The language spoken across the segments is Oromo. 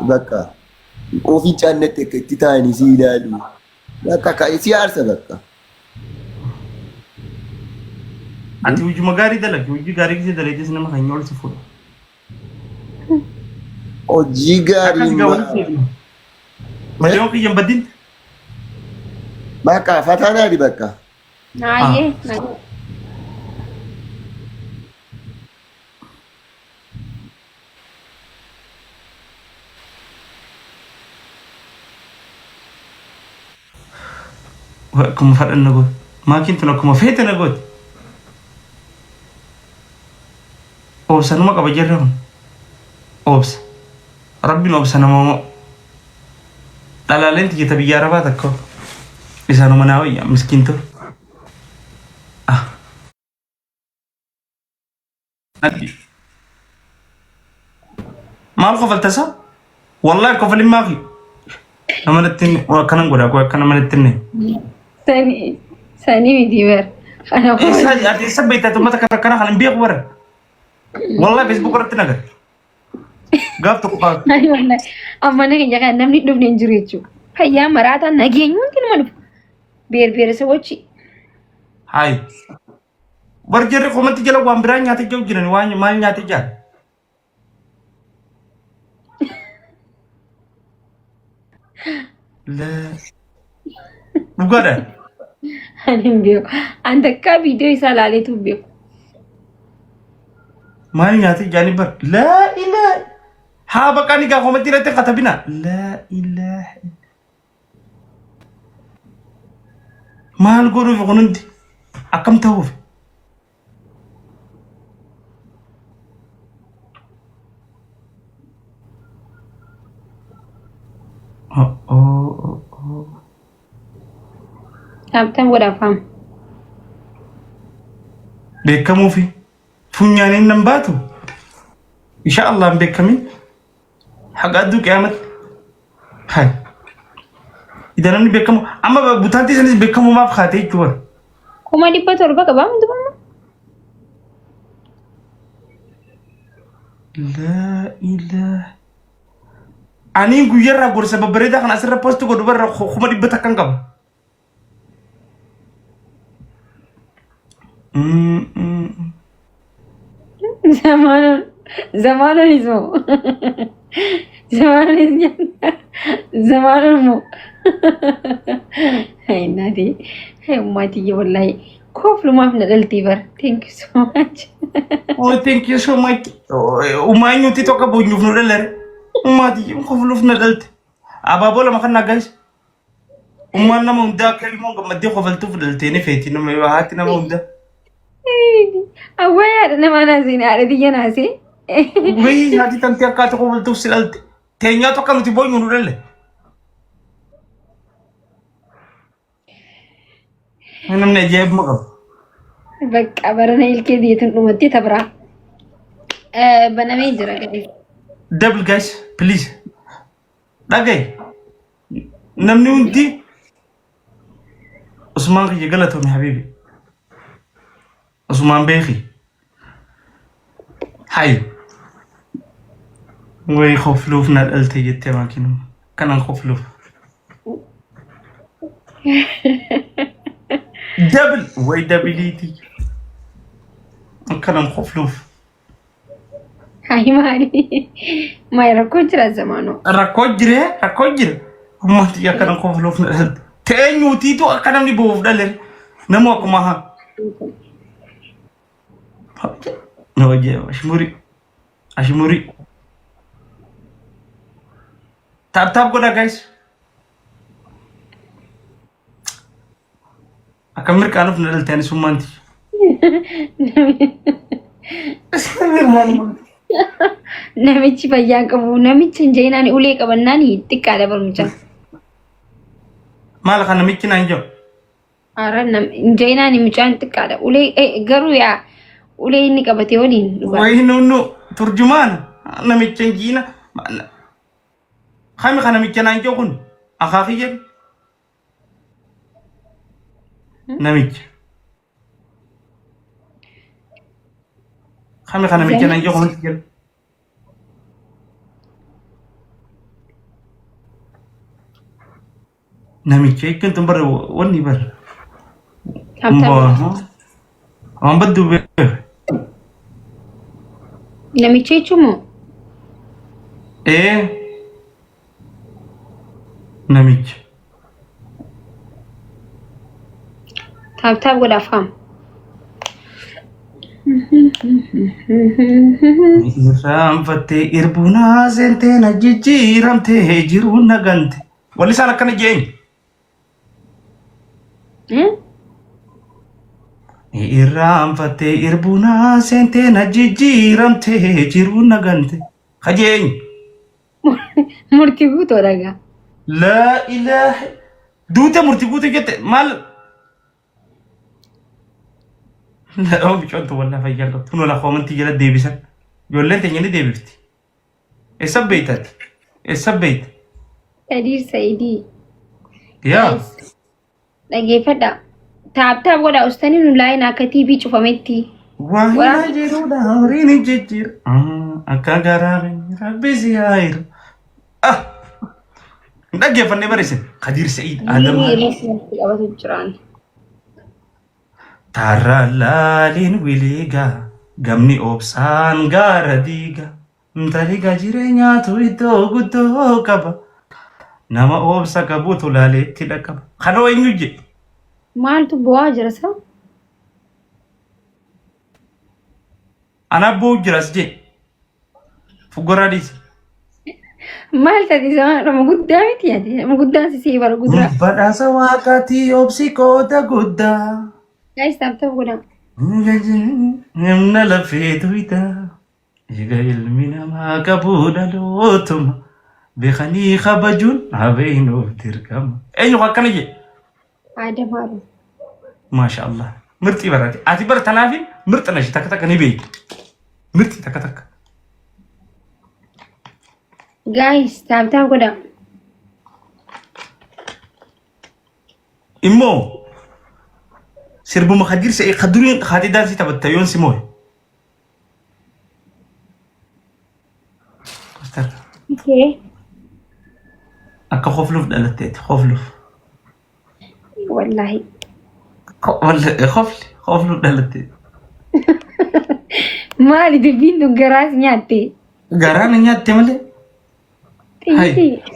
bakka ofii caannatti akka itti taa'anii si ilaalu. Bakka ka si aarsa bakka. Ati hojuma gaarii dalagi. Hojii gaarii gisee dalagdes nama keenya ol si fuudha. Hojii gaarii Akkas gaa walitti eegna. Majoon kiyya hin badin. Bakka fataa naadi bakka. Naayyee. Akkuma fadhan na goote. Maakiin tun akkuma feete na goote. Obsa numa qaba jirra kun. Obsa. Rabbiin obsa nama moo. Dhalaaleen tiyya ta biyya arabaa takka. Isaanuma naa wayya miskiintu. Ah. Maal kofalta sa? Wallahi kofalin maafi. Nama natti akkanan godha koo akkana mana itti hinne. Sanii sanii miti bar. Kana Eessa ati eessa beektaa uummata kana akkana kana hin beeku bara. Wallahi Facebook irratti nagar. Gaaf tokko kaa Ani wallahi amma nageenya kana namni dhufne hin jiru jechuudha. Fayyaa maraataa nageenyi hundi nama dhufa. Beer beeresabochi. Hayi. Bar jarri komanti jala waan biraa nyaatee jiru jiran waan maal nyaatee jira. Dhugaadha. Ani hin beeku. An takkaa viidiyoo isaa ilaaleetu hin beeku. Maal nyaatee jirani bar. Laa ilaa. Haa baqaan egaa komanti irratti katabina. Laa ilaa. Maal godhuuf kun hundi akkam ta'uuf? Oh, oh, oh, oh. Taaptaan godhaa faam. Beekamuufi funyaaniin nan baatu. Insha Allah hin beekamin. Haqa adduu qiyaamatti. Hay. Ida namni beekamu amma butaantii sanis beekamu maaf kaatee jechuudha. 700,000 qabaa miti amma. Laa ilaaha. Aniin guyyarraa gorsa babbareedaa kana asirra post godhu barra 100,000 qaba. Zamaanoon zamaanoon moo zamaanoon nyaata zamaanoon moo hay naati hay ummaatii wallahi kooflumaaf na dhaltii bara thank you so much. Oh, thank you so much. Umaa eenyuti tokko boonyuuf nu dhalare. Ummaatii kofluuf na dhalte. Abaaboo lama kan guys. Ummaan nama hundaa akka ilmoon gammaddee kofaltuuf dhaltee ni feeti nama haati nama hundaa. Awwaa yaada namaa naasee haadha biyya naasee. Wayii haati tantee akka ati kofaltuuf si dhalte. Teenyaa tokko nuti boonyu nu dhalle. Namni ajaa'ibuma qaba. Bakka barana ilkee biyyattiin dhumattee tabraa. Banamee jira guys. Double guys please. Dhagayi. Namni hundi Usmaan kiyya galatoomi habiibi. Usmaan beeki. Hay. Way kofluuf na dhalte jettee maakinuma. Kanan kofluuf. Double way dabiliiti. Kanan kofluuf. Hayi maali? Maali rakkoo jira zamaanoo? Rakkoo jire rakkoo jira. Ummati akka nama kofluuf na dhalte. Teenyuutiitu akka namni bo'uuf dhale. Namu akkuma haa. Na hojii ashmurii. Ashmurii. Taap taap godha guys. Akka mirqaanuuf na dhalte ani summaanti. Namichi fayyaa qabu namicha hin jeenaan ulee qabannaan xiqqaadha barumsa. Maal kan namichi naan jiru? Ara hin jeenaan mucaan xiqqaadha. Ulee garuu yaa ulee inni qabate waliin dhugaa. Wayi nunnu turjumaana namicha hin jiina. Kami kan namicha naan jiru kun akaakiyya. Namicha. Kami kan namicha naan jiru kun jedhu. Namicha jechuun tun bara wanni bara. Tap tap godha. Waan badduu beeku. Namicha jechuun moo? Ee. Namicha. Tap tap godha afaan. Irraanfattee irbuunaa seentee na jijjiiramtee jiruun na gante. Walli isaan akkana jeeñ. Irraanfattee irbuunaa seentee na jijjiiramtee jiruun na gante. Kajeeñ. Murtii guutuu dhagaa. Laa ilaaha. Duute murtii guutuu jette maal? Laa bicoontu wallaa fayyaa qabdu. Kun wala koomantii jala deebisan. Ijoolleen teenya ni deebifti. Eessa beeytati? Eessa beeyta? Kadiir Sa'idii. Yaa. Guys, dhageeffadha. Taap taap godha ustani nu laayin akka TV cufametti. Waa Waraabni jiruudha horiin hin jijjiiru. Akka garaa rabbi si haa hiru. Ah! Hin dhaggeeffannee barreesse. Kadiir Sa'iid Adam. Inni irratti qabatu jiraan. Taarraa laaliin wiliigaa gamni obsaan gaara diiga. Taliga jireenyaatu iddoo guddoo qaba. Nama obsa qabutu laaleetti dhaqaba. Kanoo eenyu jedhe? Maaltu bu'aa jira sa? Anaa boo'u jira as jedhe. Fuggoraa dhiisi. Maal taate sama nama guddaa miti ati. Nama guddaan si sii bara guddaa. Badhaasa waaqaatii obsi qooda guddaa. Guys, tap tap godhaa. Namna lafee tuytaa. Eega ilmi namaa qabu dhalootuma beekanii kabajuun habeenuuf dirqama. Eenyu akkana jedhe? Aadam Haaruu. Maasha Allah. Mirxii barate. Ati bara tanaafi mirxa nashi takka takka ni beekti. Mirxii takka takka. Guys, tap tap godhaa. Immoo sirbuma kadir se'ee kaduriin haati daansii taphatta yoon si moo'e. Pastor, Okay. akka kofluuf dhalatteeti kofluuf. Wallahi. Kofli kofluuf dhalatteeti. Maali dubbiin tun garaas nyaatte? Garaa na nyaatte malee. Hai. Xiyyiti.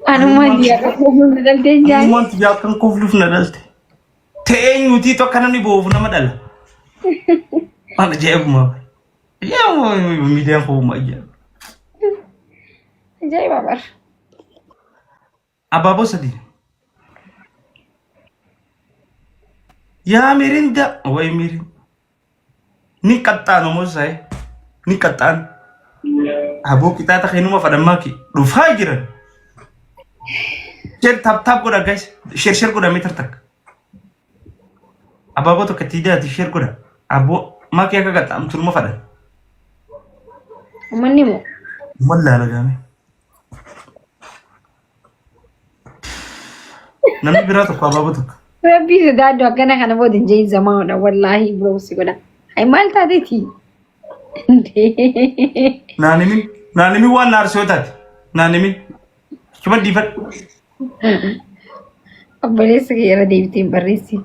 Anummaan diyaa kofluuf na dhaltee hin jaani. Anummaan tiyyaa akkan kofluuf na dhalte. Ta'ee eenyuutii tokko namni boo'uuf nama dhala. Maal ajaa'ibuma. Ajaa'ibuma miidiyaan koo ajaa'iba. Ajaa'iba bar. Abaaboo sadii. Yaa mirinda way mirin. Ni qaxxaanu moo saayee ni qaxxaanu. Aboo qixaaxa keenuma fadhammaa kee dhufaa jiran. Share tap tap godha guys. Share share godha meetar takka. Abaaboo tokko itti hidhaati share godha. Aboo makee akka qaxxaamtu numa fadhan. Uummanni moo? Wallaala gaame. Namni biraa tokko abaaboo tokko. Rabbii sodaadhu akkana kana booda hin jeein zamaadha wallaahi biroo si godha. Hay maal taateeti? Naan himin. Naan himin waan na arsoo taate. Naan himin. Chuma dhiifadhu. Obboleessa kee irra deebitee hin barreessi.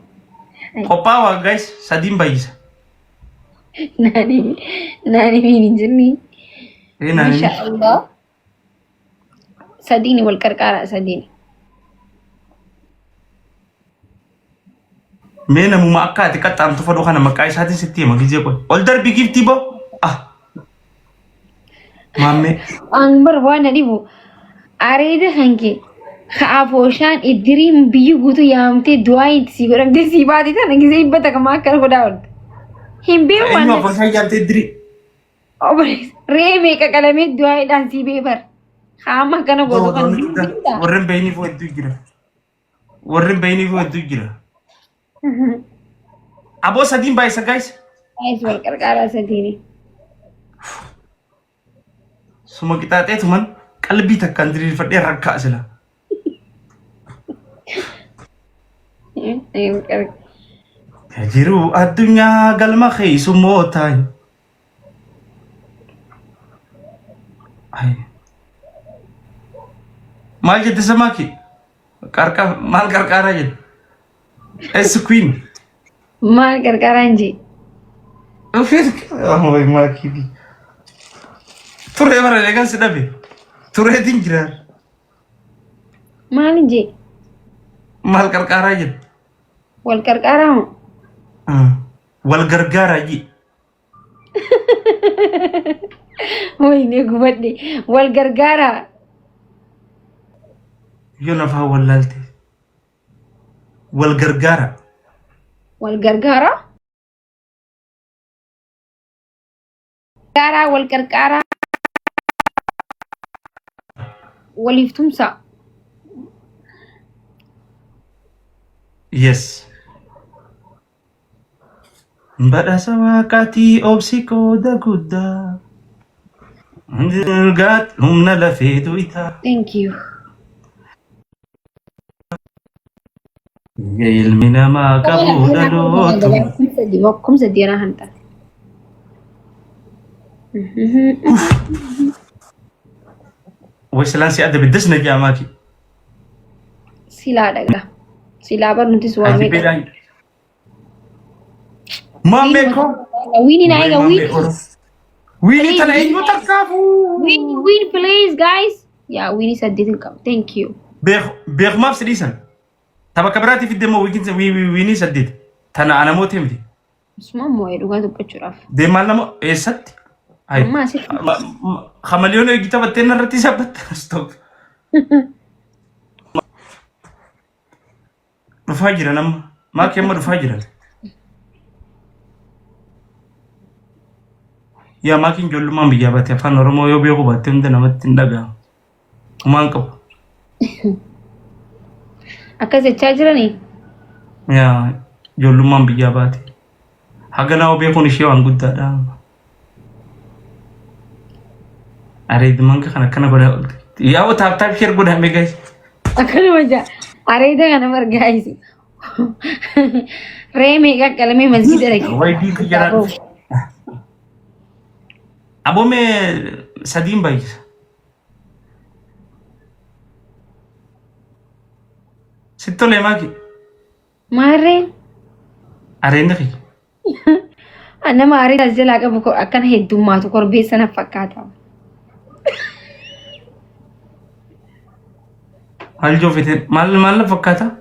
Qophaa'aa guys sadiin baay'isa. Naan himin naan himin hin jenni. Ee naan himin. Masha Allah. Sadiini wal qarqaaraa sadiini. Mee namuma akka ati qaxxaamtu fadhu kana maqaa isaatiin sitti hima gizee qoy. Ol darbi giftii boo. Ah. Maammee. An bar waan na dhibu areeda kan kee ka'afooshaan iddiriin biyyi guutuu yaamtee du'aa itti sii godhamtee sii baate tana gizee dhibba takka maa akkana godhaa oolte. Hin beeku Eenyu waan afur isaa ijaartee dirii. Obboleessa re'ee meeqa qalamee du'aayiidhaan sii bee bar. Qaama akkana gootu kan hin beektaa? Warren bahiniifuu hedduu jira. Warren bahiniifuu hedduu jira. Aboo sadiin baay'isa guys. Guys wal qarqaaraa sadiini. Suma qixaaxeetuman qalbii takkaan diriirfadhee rakkaa sila. Jiruu addunyaa galma keessummoota. Ay. Maal jette samaaki? Qarqa maal qarqaaraa jette? S queen. Maal qarqaaraan jee? Way maakii. Turee bara eegan si dhabe. Tureetiin jira. Maal jee? Maal qarqaaraa jette? Wal qarqaaraa moo? Wal gargaaraa jee. Wayne gubadhe. Wal gargaaraa. Yoo lafaa wallaalte. Wal gargaara. Wal gargaaraa. Gargaaraa wal qarqaaraa. Waliif tumsaa. Yes. Badhaasa waaqaatii obsi qooda guddaa. Gaat humna lafee du'itaa. Thank you. Ilmi namaa qabu dhalootu. Kumsa diinaa kan taate. Way silaan si adda biddas na jaamaaki. Silaa dhagaa. Silaa bar nutis waa meeqa. Ajibbeedhaan. Maammee koo. Wiini na eega wiini. Wiini tana eenyu tarkaafuu? Wiini wiini please guys. Yaa wiini saddeet hin qabu. Thank you. Beekumaaf si dhiisan. Tapha akka biraatiif fidde immoo wiinii saddeet. Tana anamoota miti. Isuma moo'ee dhugaa dubbachuudhaaf. Deemaan nama eessatti? Amma asitti. Kamaliyoon eegi taphattee narratti sabbatta. Stop. Dhufaa jiran amma. Maakii amma dhufaa jiran. Yaa maakiin ijoollummaan biyyaa baate afaan Oromoo yoo beeku baatte hunda namatti hin dhaga'amu. Humaan qabu. Akkas jechaa jiranii? Yaa ijoollummaan biyyaa baate. Haga nama beekuun ishee waan guddaadha. Areedumaan kan akkana godhaa oolte. Yaa tap tap share godhaa mee guys. Akkanuma jaa. Areeda kana bargaayisi. Re'ee meeqa qalamee masgiida dhaqe. Way diinti jalaa dhufe. Aboo mee sadiin baay'isa. Sitti tolee maaki? Maarreen Areenni kiyya. Nama areeda as jalaa qabu akkana heddummaatu korbeessa na fakkaata. Maal joofite maal maal na fakkaata?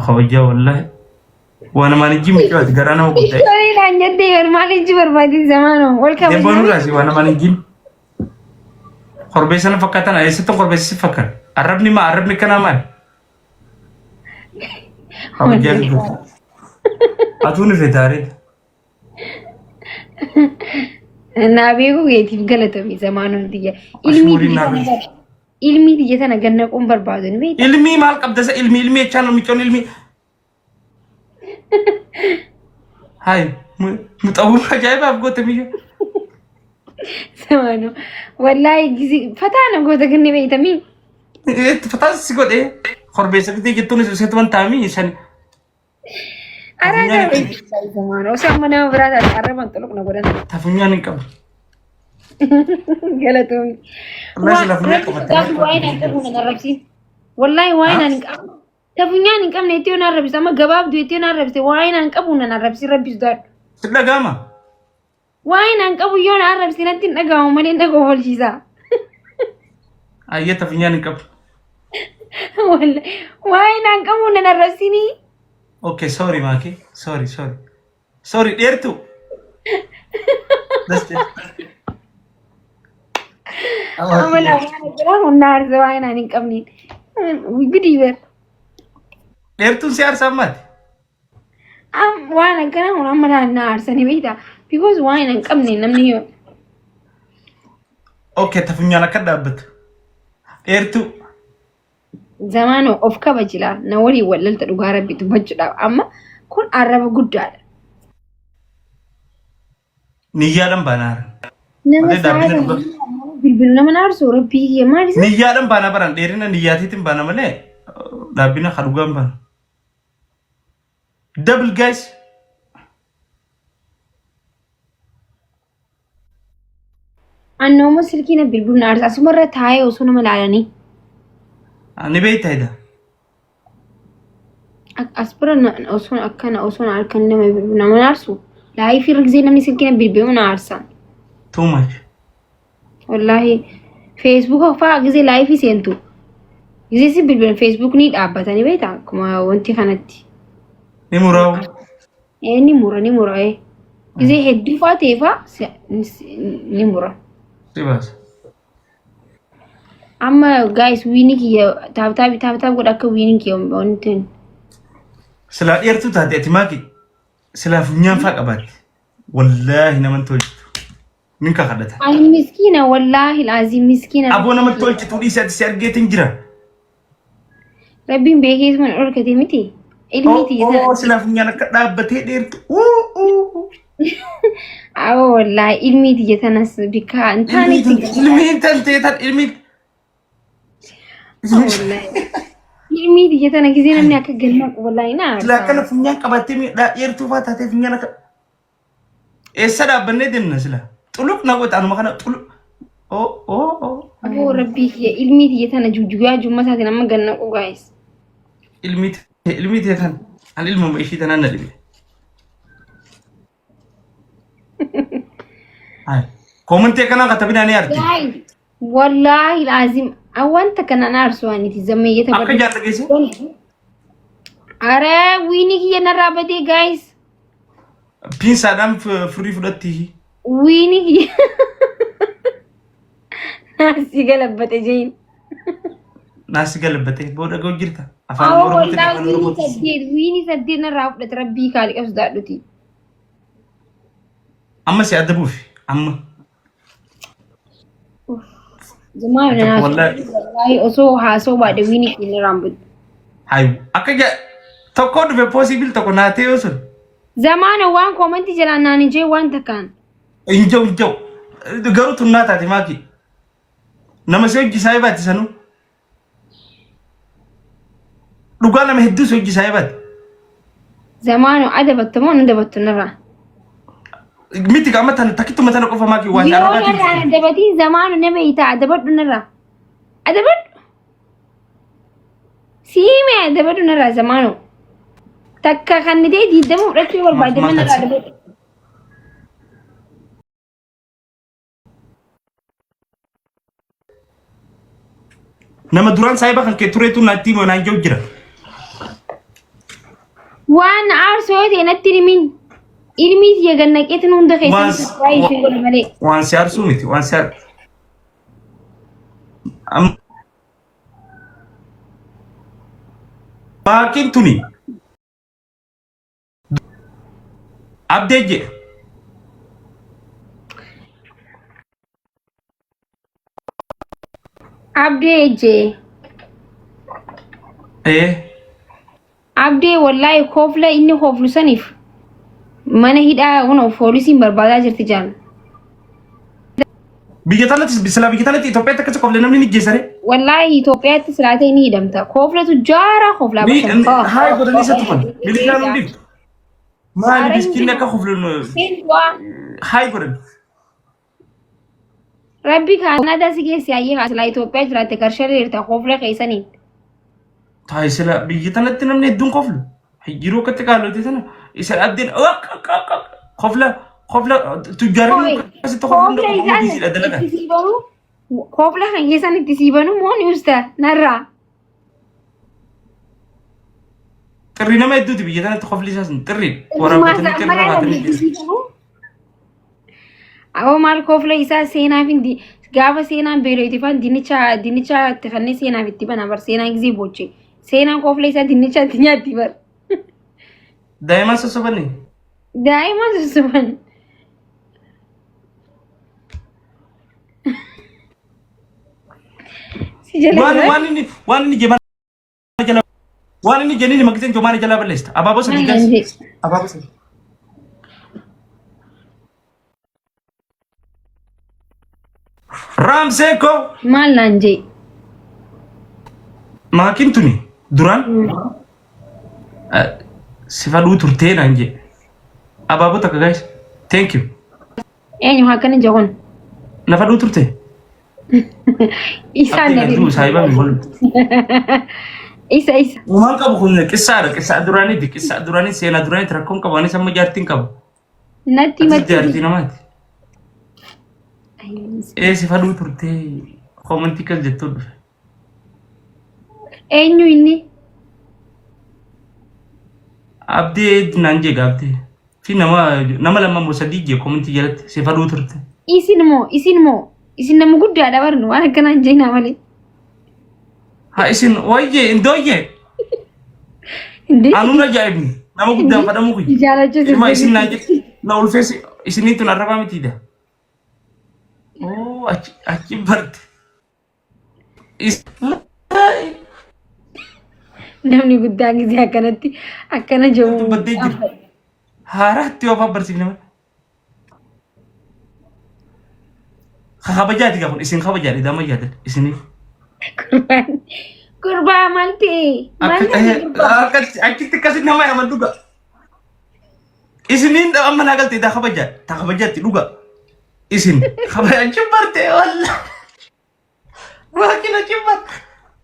Kabajaa wallaahi. Waan namaan ijji miidhaati garaa nama guddaa. Ishoolee naan jettee bar maal ijji barbaadin zamaanoo wal Deemboon kabajaa. irraasi waan namaan ijjiin. Korbeessa na fakkaatan eessatti korbeessa si fakkaata? Arrabni maa arrabni kanaa maali? Kabajaa dubbata. Atuu ni feeta areeda. Naa beekuu keetiif galatoomi zamaanoon tiyya. Ilmii Ashmuuriin tiyya naa tana beeku. ilmii tiyya tana gannaquun barbaadu ni beekta. Ilmii maal qabda isa ilmii ilmii jechaan micoon ilmii. Hayi muxawwuu ajaa'ibaaf goote biyya. Zamaanoo wallaahi gizi fataa na goota kan ni beektamii. Fataan si godhee korbeessa bitee jettuun iseetu wantaami san. Araa zamaanoo osoo amma nama biraa taate arraban xuluq na godhan. Tafunyaan hin qabu. Galatoomi. Wallahi sila funyaan qabatte. Waa'ee naan qabu nan arrabsiin. Wallaahi waa'ee naan hin qabu. Ta funyaan hin qabne itti yoo na arrabse amma gabaabduu itti yoo na arrabse waa'ee naan qabu nan arrabsi rabbi sodaadhu. Si dhaga'ama. Waa'ee naan qabu yoo na arrabse natti hin dhaga'amu malee na kofalchiisa. Ayyee ta funyaan hin qabu. Wallahi waa'ee naan qabu nan arrabsinii. Okay, sorry Maaki. Sorry, sorry. Sorry, dheertuu. That's it. Amala waan jira humna aarsa waa'ee naan hin qabne. Gudii bar. Dheertuun si aarsa ammaati. Waan akkana kun amma naan na aarsanii beektaa. Because waa'ee hin qabne namni yoo. Okay, ta funyaan akka dhaabbatu. Dheertuu. Zamaanoo of kabajilaa na waliin wallalta dhugaa rabbi dubbachuudhaaf amma kun arraba guddaadha. Niyyaadhaan baanaa. Nama Malee dhaabbina sa'a dhugaa. bilbilu nama naarsu rabbii kiyya maal isa? Niyyaadhaan baanaa baran dheerina niyyaatiitiin baana malee dhaabbina ka dhugaan baana. Double guys. Annoomoo silkii na bilbilu na aarsa. Asumarra taa'ee osoo nama laalanii. Ni beekta eda. As bira osoo akkana osoo halkan nama bilbilu nama na aarsu. Laayifii irra gisee namni silkii na bilbilu na aarsa. Too much. Wallaahi feesbuuka fa'aa gisee laayifii seentu. Gisee si bilbilan feesbuuk ni dhaabbatanii beektaa akkuma wanti kanatti. Ni muraa'u. Ee ni mura ni mura ee. Gisee hedduu fa'aa ta'e fa'aa ni mura. Si baasa. Amma guys wiini kiyya taap taap taap taap godha akka wiini kiyya wanti hin. Silaa dheertuu taate ati maaki silaa funyaan faa qabaatte. Wallaahi naman tolchitu. Nin kakadhata. Ani miskiina wallaahi laazim miskiina. Aboo namatti tolchitu dhiisi ati si argeetin jira. Rabbiin beekee isuma na dhorkate miti. Ilmi tiyya Oo sana. silaa funyaan akka dhaabbatee dheertu. Uu uu. Awwa wallaahi ilmi tiyya tanas bikka hin taanetti. Ilmiin tantee tan ilmiin. Wallaahi. Ilmi tiyya tana gisee namni akka galmaa wallaahi na Silaa akkana aarsa. funyaan qabattee miidhaa dheertuu faa taatee funyaan akka. Eessa dhaabbannee deemna sila? Xuluq na godha anuma kana xuluq. Oo oo oo. Aboo rabbii kiyya ilmii tiyya tana guyyaa jumma isaatiin amma gannaqu gaayis. Ilmii tee tan an ilmuma ishii tanaan na dhibe. Hai. Koomentii akkanaa katabinaa ni arti. Gaayis wallaahi laazim wanta kana na aarsu aniti zammeeyyata Akka jaarta geesse? Ara wiini kiyya narraa badee gaayis. Piinsaadhaan firii fudhatti. Wiini kiyya naasii galabbate jeen. Naasi galabbate booda ga'u jirta. Afaan Awwa Oromootiin wallaahi afaan wiini Oromootiin. saddeet wiini saddeet narraa fudhate rabbii kaali qabsu daadhuti. Amma si adda buufi. Amma. Jamaa Tokko wallaahi. wallaahi osoo haasoo baadhe wiini kiyya narraa hin baddu. Hayu. Akka tokko dhufe possible tokko naa ta'e sun. Zamaana waan koomantii jalaan naan hin jee waan takkaan. Hin jiru hin jiru. Garuu tunnaa taate maaki. Nama si hojii saayibaati sanuu. Dhugaa nama hedduu si hojii saayibaati. Zamaana adabattu moo hin adabattu narraa? Miti qaama tana takkituma tana qofa maaki waan Yoo arrabaatiin. narraa hin adabatiin zamaana nama hiitaa adabadhu narraa. Adabadhu. Siime adabadhu narraa zamaano. Takka kan ni ta'e diidama fudhachuu barbaade Maal mana narraa taate? adabadhu. Nama duraan saayiba kan kee tureetu natti hima naan jiru jira. Waan aarsu yoo ta'e natti himin. Ilmii tiyya gannaqeetiin hunda Waan keessatti surprise hin godhu malee. waan si aarsuu miti waan si aarsu. Maakiin tuni abdee jedhe. Abdee ejjee. Ee Abdee wallaahi koofla inni kooflu saniif mana hidhaa kunoo poolisiin barbaadaa jirti jaan. Biyya tanatti silaa biyya tanatti Itoophiyaatti akkasi kofle namni ni jeesare. Wallaahi Itoophiyaatti silaa ta'e ni hidhamta. Kooflatu jaara kooflaa Ni bakka. haa godhanii isa tufan. Milishaan hundi. Maali miskiinni akka koflu haa godhan. Rabbi Kaanaadaa si geessi hayyee kaa silaa Itoophiyaa jiraatte karsharee jirta koofla keessaniin. Taa'e sila biyya tanatti namni hedduun koflu. Yeroo akkatti qaalote sana isa abdiin kofla kofla tujjaarri akkasitti koflu hunda Koofla qofa isaan hojii sidha dalagan. itti sii banu koofla kan keessan itti sii banu moo ni usta narraa. Xirri nama hedduuti biyya tanatti kofli isaa sun xirri waraabbatanii xirri qabaatanii jiru. Awoo maal koofla isaa seenaaf hin gaafa seenaan beelooyti faan dinnicha dinnicha itti kannee seenaaf itti bana bar seenaan gisee booche seenaan koofla isaa dinnicha itti nyaatti bar. Daa'imman sossobanii. Daa'imman sossoban. Si jala Waan jira. waan inni jee mana jala waan inni jenini makiteen joo mana jalaa balleessita. Abaaboo sadii Maal gas. jedhe? Abaaboo sadii. Raamsee koo. Maal naan jee? Maakiin tuni duraan si fadhuu turtee naan jee. Abaaboo takka guys. Thank you. Eenyu haa akkana jedhu kun? Lafa dhuu turte. Isaan Abdii na gaduu saahiba mi wal. Isa isa. Uumaan qabu kun qissaadha. Qissaa duraaniiti. Qissaa duraanii seenaa duraaniiti rakkoon qabu. Anis amma jaartiin qaba. Natti Atis matti. jaartii namaati. Ee si fadhuu turte koomantii kan jettuu dhufe. Eenyu inni? Abdii naan jeega abdii. Fi nama nama lama moo sadii jee koomantii jalatti si fadhuu turte. Isin moo isin moo isin nama guddaadha barnu waan akkanaa hin jeenaa malee. Ha isin wayyee indooyyee Indee anuun ajaa'ibni nama guddaan fadhamuu kiyya. jaalachuu Ilma isin naan jedhe na ulfeessi isinii tun arrabaa mitiidha. Oo achi achi barte. Namni guddaan gisee akkanatti akkana jiru. Baddee jira. Haaraatti yoo afaan barsiifne malee. Kabajaati kun isin kabajaadha idaama yaadan isiniif. Gurbaan gurbaa maal ta'e? Maal ta'e gurbaa? Achitti akkasitti nama yaaman dhuga. Isiniin amma naa galte idaa kabajaa ta kabajaatti dhuga. Isin kabaja achi barte walla. Waaqin achi barte.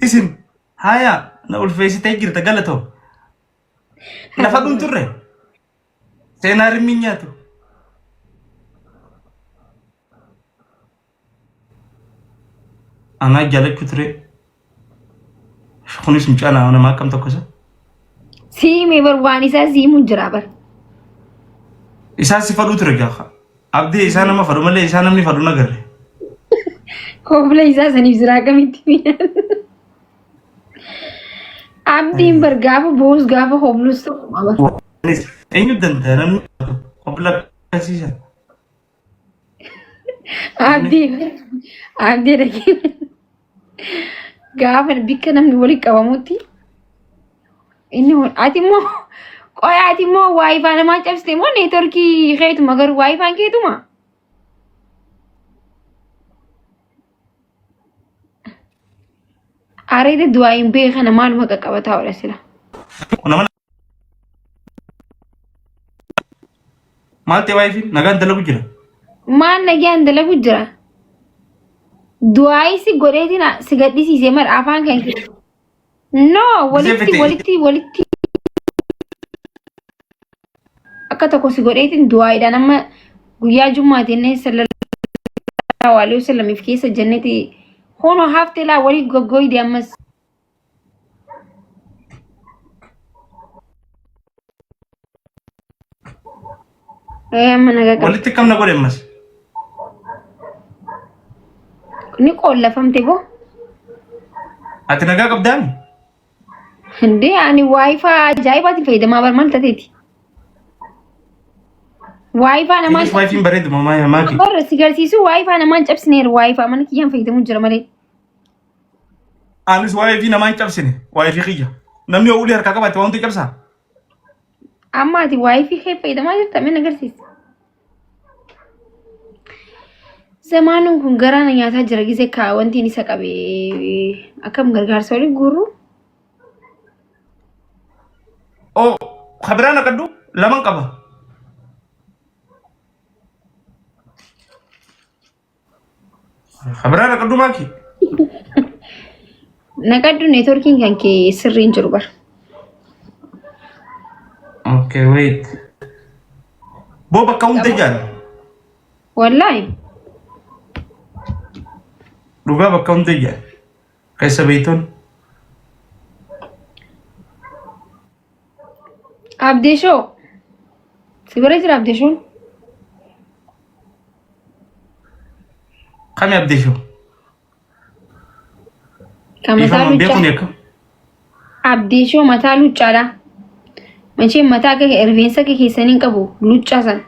Isin haya na ulfeessitee jirta galatoo. Lafa dhumturre. Seenaa rimmiin nyaatu. Anaa jaalachuu ture. Kunis mucaa nama akkam tokko isa. Siimee bar waan isaa siimu jira bar. Isaa si fadhuu ture gaafa. Abdii isaa nama fadhu malee isaa namni fadhu nagarre. Kofla isaa saniif jiraa akkamitti miidhaan. Abdiin bar gaafa boos gaafa hoblus tokkuma bar. Eenyu danda'a namni kofla akkasiisan. Abdii abdii dhagee gaafa bikka namni walitti qabamutti inni ati immoo qoya ati immoo waayifaa namaa cabsite moo neetworkii keetuma garuu waayifaan keetuma. Areeda du'aa hin beekana maaluma qaqqabataa ola sila. Nama maal ta'e waayifiin nagaan dalagu jira. Maal nagaan dalagu jira? Du'aayii si godheetiin si gadhisiise mara afaan kan kee. No walitti fete. walitti walitti akka tokko si godheetiin du'aayiidhaan amma guyyaa jummaati inni sallallahu alaihi wasallamiif keessa jenneti hono haftee laa walii goggooyde ammas. Ee amma nagaa qabdi. Walitti kam na godhe ammas. Ni qoollafamte boo. Ati nagaa qabdaami? Indee ani waayifaa ajaa'ibaatiin fayyadamaa bar maal tateeti? Waayifaa namaan Innis waayifiin bareedu mamaa maaki. bar si garsiisuu waayifaa namaan cabsineera waayifaa mana kiyyaan fayyadamuu jira malee. Anis waayifii namaan cabsine waayifii kiyya. Namni yoo ulee harkaa qabaate waan hundi cabsaa. Amma ati waayifii kee fayyadamaa jirta mee na agarsiisi. Zamaanuun kun garaa na nyaataa jira gisee kaa wanti inni isa qabe akkam gargaarsa olii guurru. Oo kabiraa naqadhu laman qaba. Kabiraa naqadhu maaki. Naqadhu neetworkiin kan kee sirriin jiru bara. Okay wait. Boo bakka hunda jaal. Wallaahi. Dhugaa bakka hunda jaal. Keessa beektoon. Abdeeshoo. Si bira jira Abdeeshoon? Kami Abdeeshoo? Kan mataa Dhiifama hin beekuun luccaa. akkam? Abdeeshoo mataa luccaadha. Macheen mataa akka rifeensa akka keessanii hin qabu luccaa sana.